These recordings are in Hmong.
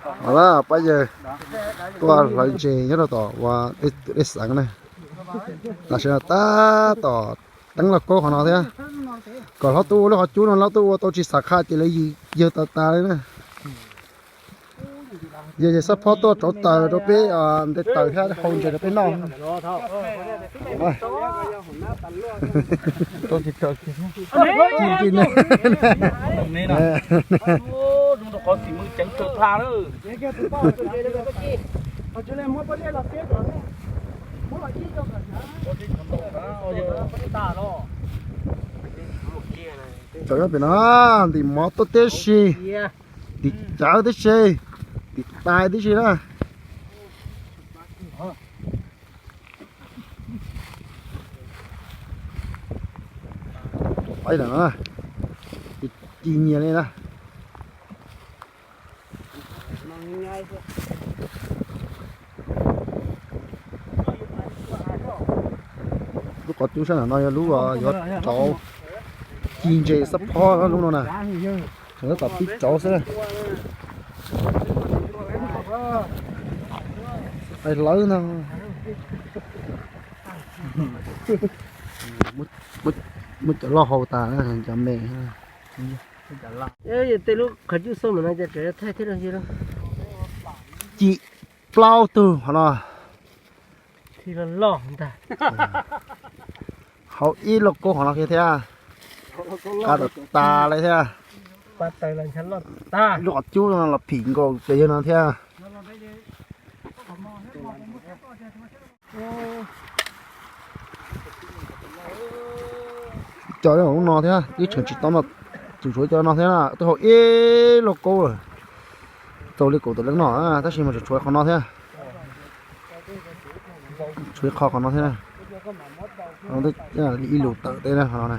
Os, pab yawg tuaj hlawv ntses nyob rau tom uas dej xeev na. Tam sim no tab tom teeb lauj kaub qhov no thiab, kom hlob tuaj ua lub qhov cub no, hlob tuaj ua tau tsis xam qha ces lawv yws yawg tas tas li na. Yog yawg Xab Phob tuaj rauv taws rau peb nte taws thiab hau ntses rau peb noj. Cov nyob pem no ntim mov tuaj tib si, ntim cawv tib si, ntim tais tib si na. Pab no ci nyias li na. Lub qhov cub sab nram no yog lub yuav rauv ci ntses Xab Phob lub no na. Tseem tab tom pib rauv xwb. Pais lawv no. Muab cov loj hau tas, cov me. Tej lub qhov cub xab mas no ces tseem thaij thiab los yog ci plaub tug qhov no. Hau ib lauj kaub qhov no kiag thiab. Qab tas tas li thiab. Lub qhov cub no los phim nkaus pem yawg no thiab. Cov lub no thiab twb tseem tsis tau no, tseem tshuav cov no thiab na, twb hau ib lauj kaub lawm. Txaus li kaum tawm leej no tab sis mas tseem tshuav qhov no thiab. Tshuav ib qho qhov no thiab na. Ib lus tawm teb na qhov no na.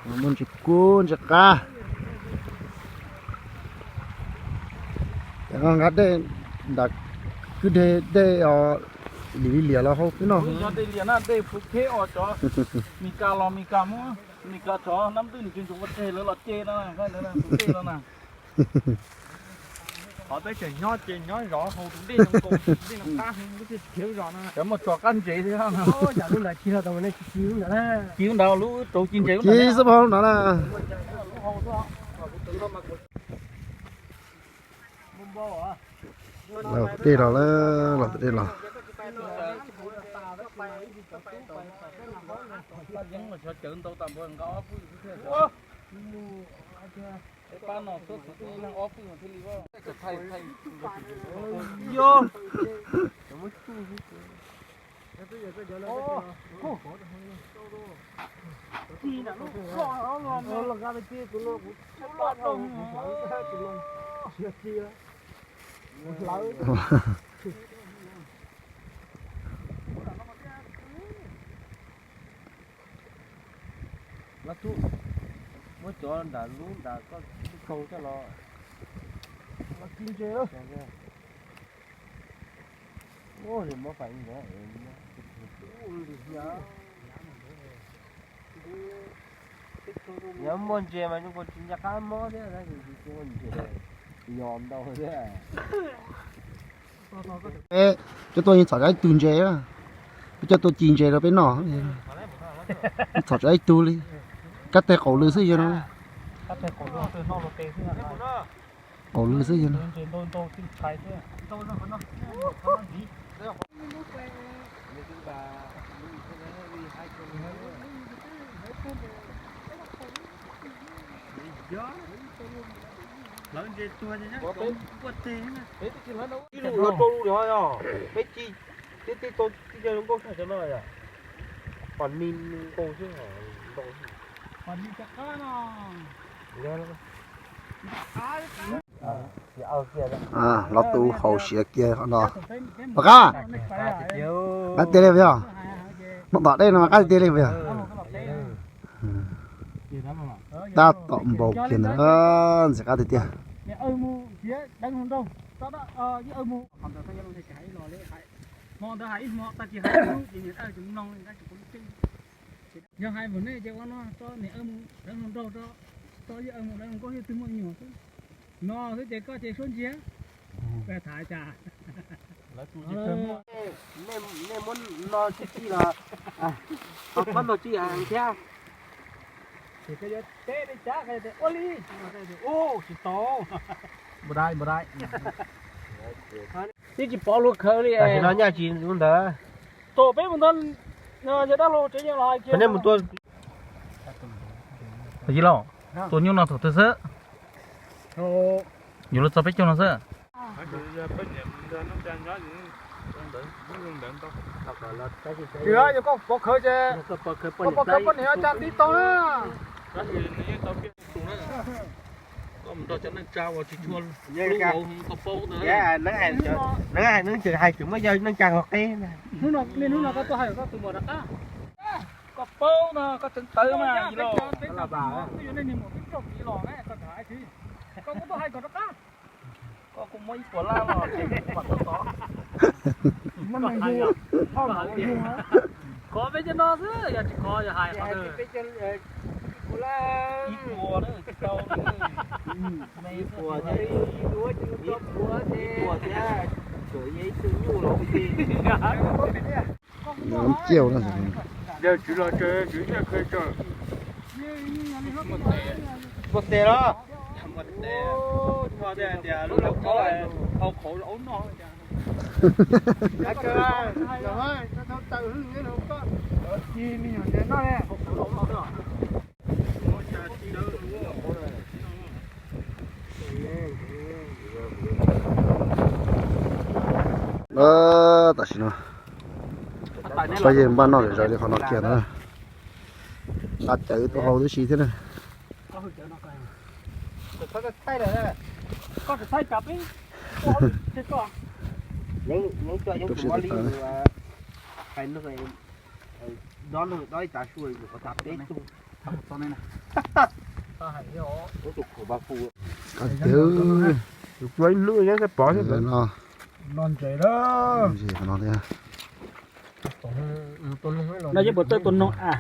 Muaj ntsis kub ntsis qab. Nqa dej nram kwj deg dej os, lim li liam los hau peb noj. Yog dej liam na, dej phuv pheb os, cov Meskas los Meskas muab, Meskas cov nab ntwj nws tsis ntsoov ua tseg lawv los ce no, dej no na. Qhov peb tseem nyob ces nyob zov hau tus dej no, dej no qab heev, lub thiaj khiav zos no. Cov muaj tso qab ntsev thiab. Yam lub ntawd ci no tau, ci lub ntawd, ci lub ntawd lub rauv ci ntses lub ntawd, ci xab phob lub ntawd na. Los dej los, los dej los. Muab cov nram lub nram koj tub kau coj los. Yog muaj ntses mas zoo nkaus tsis nco qab mob thiab, tab sis tsis muaj ntses, yos ntau thiab. Peb coj tuaj yeej txhom tau ib tug ntses, peb coj tuaj ci ntses rau peb noj, txhom tau ib tug li. Kab teg qaum lw xwb yog no. Qaum lw xwb yog no. Ib lub yuav rau lub li ho yog peb ci, twb twb tau tib co zoo nkauj tshaj cov no yom. Pom ni nkaus xwb, nkaus xwb. Los tus haus siav kiag no. Pom qab, qab tiag li puas yog? Hnub tom dej no qab tiag li puas yog? Tab tom npaum kiag ntawd, ntxim qab tiag tiag. Yog hais npaum nej ces ua no tso niam mus dawb hluas nraug, tso yawg mus dawb hluas nkauj, yog twg muaj me nyuam xwb. No xwb ces koj ces suab ntsiag. Nej muab no tsis txij los, ho pab no tsis heev thiab. Ua li, tsis tau. Twb tsis pom luag khawv li. Tam sim no nyaj tsis ntawd. Thaum peb mus ntawd, yawg dab laug tsev yeej los hais kiag. Nej mus tua. Tag kis los tua nyuj no thaum twg xwb? Yuav luag txog peb caug no xwb. Koj pov khawv ces, koj pov khawv poj niam cas tib tau na. Koj mus nrog cov neej tsa uas tsis tshua hlub vauv koj paub ntawd. Neej hais neej tsa hais tseem muaj yog neej tsa qhov qeb na. Hnub no koj tuaj hais koj tus muam rov qab. Koj paub no koj tseem tawv mas los. Koj kuj tuaj hais kom rov qab. Koj kuj muab ib puas lab los ces kuv mam tuaj tod. Khov peb cov no xwb, yog tsis khov yog hais qhov twg. Ib puas na tsis tau. Ib puas thiab, ib puas thiab, tsuas yog ib tug nyuj los ua ke. Ciaj na. Yawg tswv los tsaws tswv yawg khaws tsaws. Muaj tes los? Muaj tes, muaj tias lub laug qhov hau qhauv aub noj. Tam sim no pab yawg npaj noj zom zaws li qhov no kiag ntawd. Nqa cawv tuaj hau tib si thiab na. Tus siab tawv. Qab tiag. Tus hnub no pov no thiab. No yeej puas tawj tua noog a?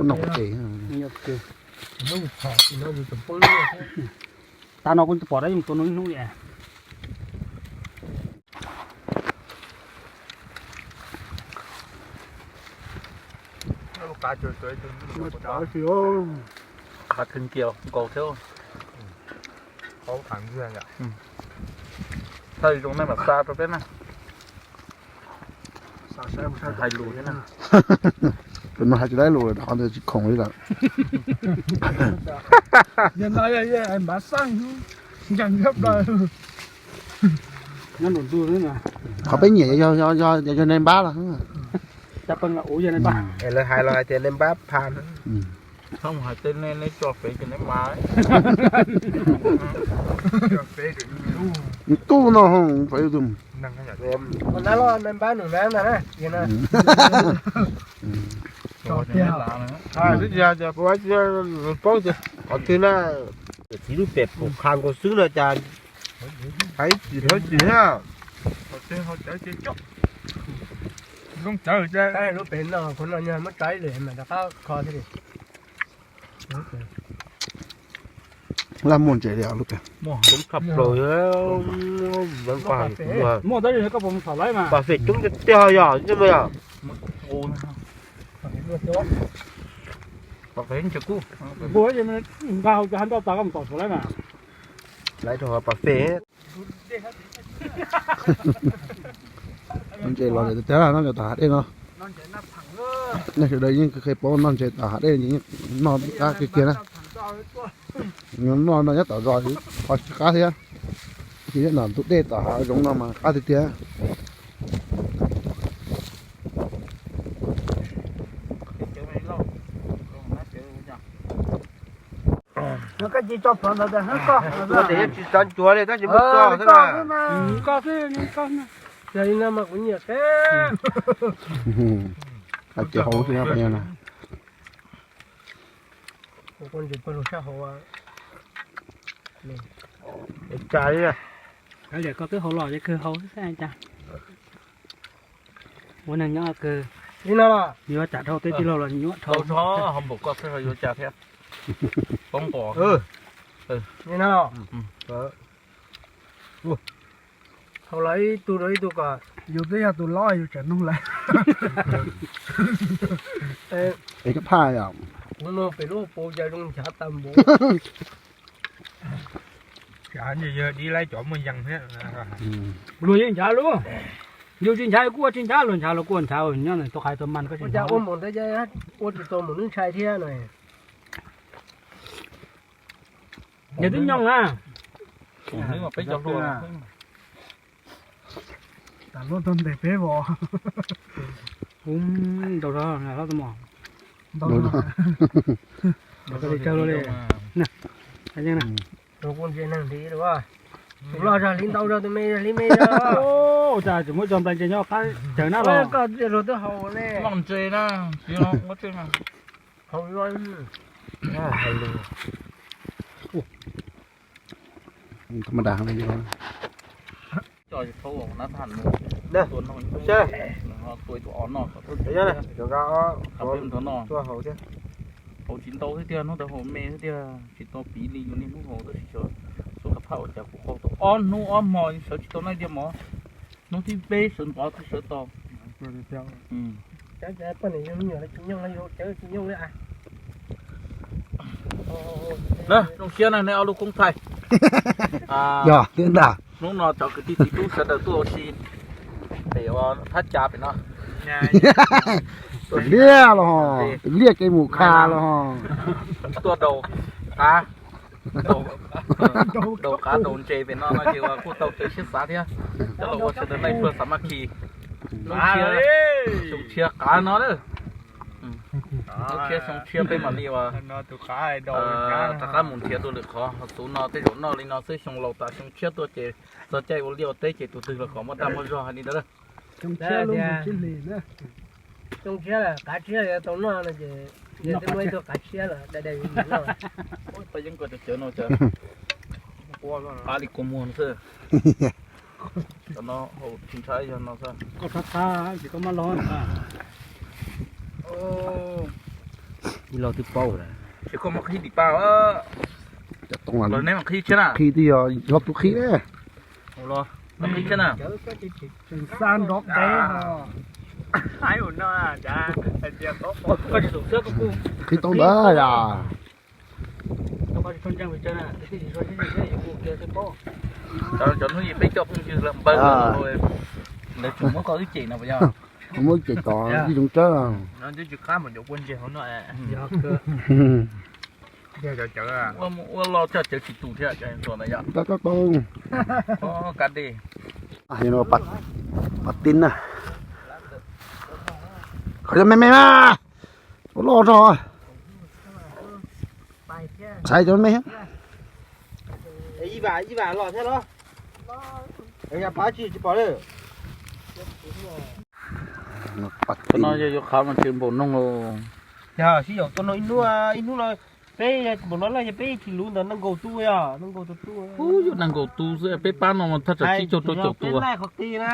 Noog ces. Tas no kuv pom dab yeej tua noog ib hnub li. Qab kheej kiag nkaus thiab. Thawj zoo nej mam xa rau peb na. Hais lus thiab na. Tus no hais tsis tau lus, qhov ntawd tsis khoom li lawm. Qhov peb nyiam yog, yog, yog nej npab los. Lawv hais los hais tias nej npab pha. Txhob hais tej nej, neb tso fev ces neb mas. Tub no fev tus. Nab los npab nws nab ntag na. Twb yog tias kuv paub tias qhov twg na, txiv lub pem pum qha nkaus xwb no cas hais tsis hais tsis thiab. Lub pem no kuv no muab tso ib lwm mas rov qab kho thiab li. Laj muaj ntses li lub pem. Muaj tab sis koj puas mus txhom lawm mas. Pas fem coob tiag tiag yog, yog. Pas fem nqa hauv cov hab nroj tas koj mus tom txhom lawm mas. Lawv rau pas fem. Noj ntses los tiag tiag, noj ntses tom hav dej no. Nej sawv daws yeej qhia paub noj ntses tom hav dej noj qab kiag kiag na. Noj no nyob tom zos ho tsis qab thiab. Ces nyob tom ntug dej tom hav zoov no mas qab tiag tiag. Koj tsis tso plhuav ntawd tias koj. Tsis tso ncuav li, tab sis muab tso xwb na. Koj xwb, koj. Yog li no mas kuv nyiam thiab. Ces hauv xwb na. Koj twb hauv los ces kawg hauv xwb cas. Ua neeg nyob kawg, yuav tsam dhau tej tij laug los nyuaj dhau. Ho npaum koj xwb yuav cas thiab. Poob nqos. Li no. Tau lawv ib tug rau ib tug kom yus twb yog tus lob yus tseem nug lawv. Es koj phaj yom? Hnub no pem lub hauv paus cas zoo nchav tas npaum. Dib laib cov muaj yees thiab. Luag yeej nchav lub. Yus tsis nchav kuj ua tsis nchav, luag nchav los kuj ua nchav, nyob tus qhaiv tus mas koj tsis nchav. Ua mus ua tsis tau mus nws ntshai thiab no. Yog twb nyooj na. Tas luaj tau ntes peb vos. Kuv ntaus zog hlob tus mos. Ntaus zog. Li tsawg li. Tus kuj ntse neeg li. Tus loj zog hliv ntau zog, tus me zog hliv me zog. Ua cas tseem muab cov nplai ntses nyob qab cawv na los. Koj twb haus ne. Noj ntses na, tsis muab tsev na. Haus zog. Thaj ma das. Coj thaub na tha nws tua no, tua ib tug o noj kom thab nrov no. Haus tsis ntau thiab tiag, hnub ntawd haus me thiab tiag, tsis tau piv li yus niaj hnub haus tab sis xyov xub qhov phaj ua cas kuv qaug tau ob hnub ob hmo sawv tsis tau noj diaj mov. Hnub thib peb sawv ntxov thiaj sawv tau. Na, zoo siab na nej ob lub koob thaij. Yog thiab ntag. Hnub no cov kwv tij txiv tub sawv daws tuaj ua si pem ua thab cas pem no. Tus liaj los, tus liaj kev mus kha los. Tuaj daus qav, daus qav daus ntses pem no no ces kuj tau kev siab xav thiab. Coj los ua sawv daws nej tuaj xav maj khi. Xyoo tshiab qav no lawm. Xyoo tshiab, xyoo tshiab peb mam li ua rov qab mus nrhiav dua lwm qhov. Ho tus no tej zaum noj li no xwb, xyoo laus tas xyoo tshiab tuaj ces txog caij ua liaj ua teb ces tus twg los kom muaj dag muaj zog hais li ntawd. Xyoo tshiab qav tshiab tau noj no ces muaj ib tug qav tshiab lawm, dai dai vim noj. Pab yeeb koj cov cawv no cas qav li kua muag xwb. Cov no haus tsis ntshai yog no xwb. Koj qab qab ces koj mab log. Ib lo twb paub lawm. Ces koj muab qhib tim paj. Los neb mam qhib tshiab na. Qhib twb yog yog tus qhib ne. Qhib tshiab na. Xa nrov qev. Qhib tau ntawd yom. Cov hnub yim peb coj phooj ywg los npawg lawv tseem muab koj wb cem no puas yog? Muab cem tom ib zoo tsawb. Ua los coj cawv tsis tus thiab. Tab tab tau. Ka dej. Pas tib na. Qhov cov me me na. Ua loj zog. Txhais cov me. Ib vam los thiab los. Pas tsis tsis pom li. Pas tib no yog yuav qhav mas tsis npaum noog los. Yog sib yaum tua noog ib hnub ib hnub no peb npaum no lawm yog peb tsis luv ntawm nees nkaum tus yog nees nkaum tus tus. Yog nees nkaum tus xwb peb pab no mas thaj tsam tsib caug rau caum tus. Peb laij qhov qis na.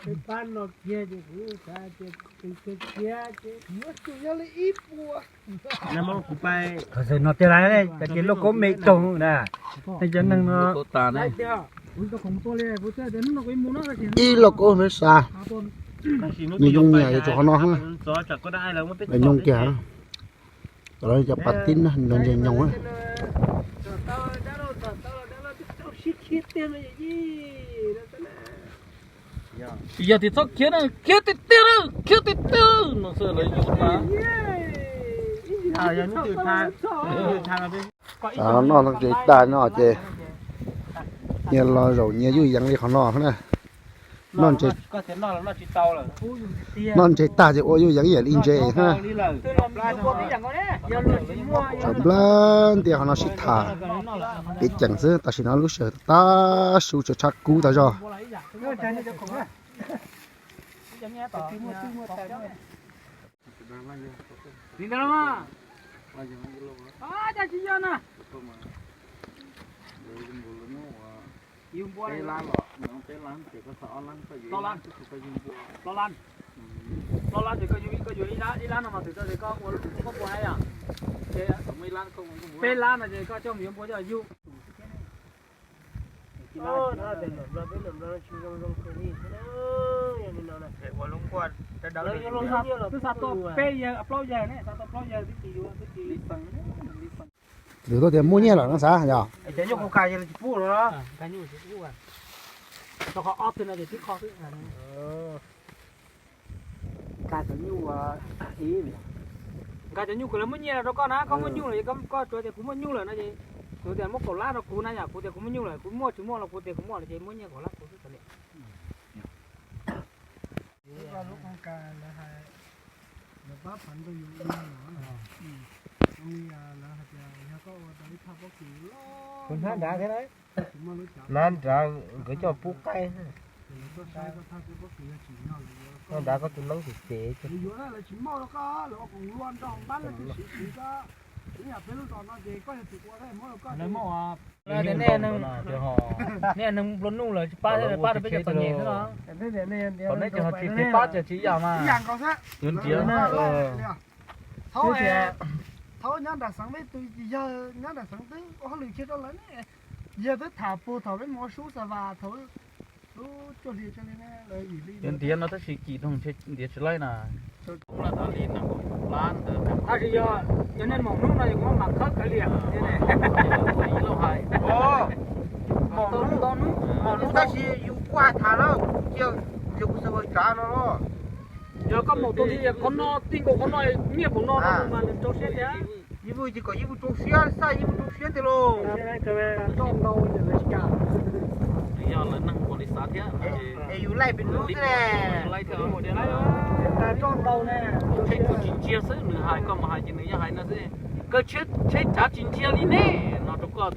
Peb pab no kiag ces kuv xav tias tus kiag kiag ces muab tus yog li ib puas. Qhov xwm no tiag lawm, ces lauj kaub me toog na. Tej cov neeg no ib lauj kaub me sa. Nws zoo nyiam yuav tsum qhov no. Nws nyoog kiag. Cov pas tib na, nws ntse nyoog. Yog tias txhob khiav na, khiav tiag tiag na, khiav tiag tiag no xwb lawv yuav na. Noj ntses tag no ces nyias los zaum nyias yuj yeev li qhov no na. Noj ntses, noj ntses tag ces ua yuj yeev ib yam li ntses na. Tsam nplawg ntiaj qhov no sib tham, peb ceem xwb tam sim no lub sij hawm tag su tshab kub tag zog. Plaub lab ces koj yuav ib lab, ib lab no mas twb tau ces koj ua koj pua hais yom. Ces peb lab no ces koj coj mus yuav npua coj yug. Twb xa tau peb yawg plaub yawg ne, xa tau plaub yawg twb tsis yuav, twb tsis li peev. Lwm tuaj tias muaj nyiaj lawm no xav yog. Cov nyuj kuv ka yog tsis pub no. Rau qhov ob tug no ces twb kho xwb. Nkag cov nyuj, nkag cov nyuj kuv lawv muab nyiaj rau koj na, koj muaj nyuj lawm, koj tsuas tias kuv muaj nyuj lawm no ces, kuv tias muab kaum lab rau kuv na yom, kuv tias kuv muaj nyuj lawm, kuv muaj tsis muaj los kuv tias kuv muaj lawm ces muab nyiaj kaum lab kuv xwb kav liam. Kuv hnab nrad thiab na. Hnab nrad nkawd coj pub qaib. Hnab nrad koj tus neeb ces ces. Nej neeg nplua nuj lawm tsis pab, pab rau peb cov txom nyem xwb no. Pab ces tsis ib yam mas. Yuav ntiav. Thaum, thaum nyob nram xeev peb tus yawg nyob nram xeev twb ua hauj lwm kiag rau lawv ne. Yawg twb tham puag thaum peb mus ua sub xa vas thaum lub cuaj hli, cuaj hli ne, lawv yim hli. Yuav ntiav no tab sis kim doog ntiav tsis laib na. Tab sis yog, yog nej maum hnub no yog kuv mam khawb kav liam. Maum hnub, maum hnub tab sis yus kuj hais tham na, cia yog kuv xav ua tsav no los. Yog koj maum tus ntxiv qhov no, tij nkaus qhov no, nyiaj npaum no no mas nws rau siab thiab. Ib vuj ces kom ib vuj rau siab, xaj ib vuj rau siab tiag lauj. Yog lawv neeg ua li xav thiab. Es yus laij pem nub xwb ne. Tsheb tsis ntsia xwb, nws hais koj mus hais ces nws yeej hais no xwb. Koj tsheb tsheb tsav tsis ntsia li ne, no rau koj tias